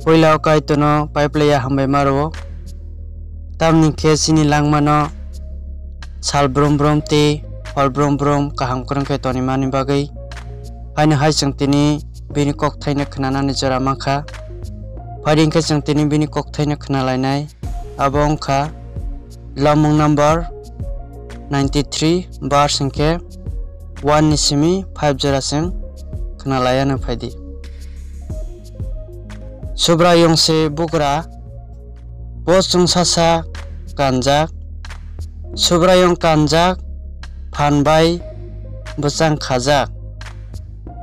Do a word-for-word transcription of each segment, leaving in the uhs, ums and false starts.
Puila o Kaitorno paiplaiya hambai ma rwo, tamni khe chini langmano sal brum brum tei hor brum brum kaham kwrwng khe tonimani bagwi. Haino hai chwng tini bini kokthaino khnanani jora mankha. Phaidi hwnkhe chwng tini bini kokthaino khnalainai. Abo wngkha Lomung number ninety three, verse hwnkhe one ni simi five jora chwng khwnalaiya no phaidi. Subraiyung se bugra, bo chwngsasa kanjak. Subraiyung kanjak, phan bai bwchang khajak.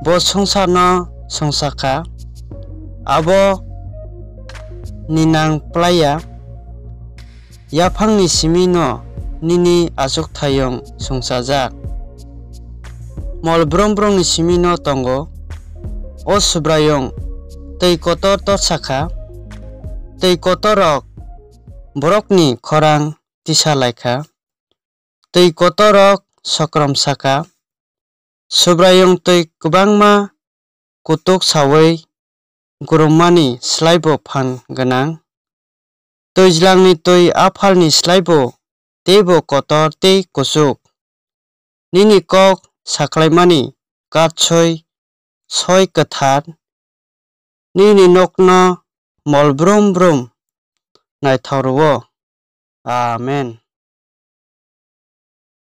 Bo swngcharno swngsa kha, abo ninang plaiya. Yaphangni simi'-no nini achukthayung songchajak. Mol brum brumni simi'-no tongo, o Subraiyung twi kotor torsa kha, twi kotorrok borokni khorang tisa lai kha, twi kotorrok sokrom sa kha. Subraiyung twi kwbangma kutuk saui gurummani slaibo phan gwnang. Twijlangni twi aphalni slaibo teibo kotor tei kuchuk. Nini kok sakhlaimani katsoi soi kwthar, nini nokno mol brum brum naithok rwo. Amen.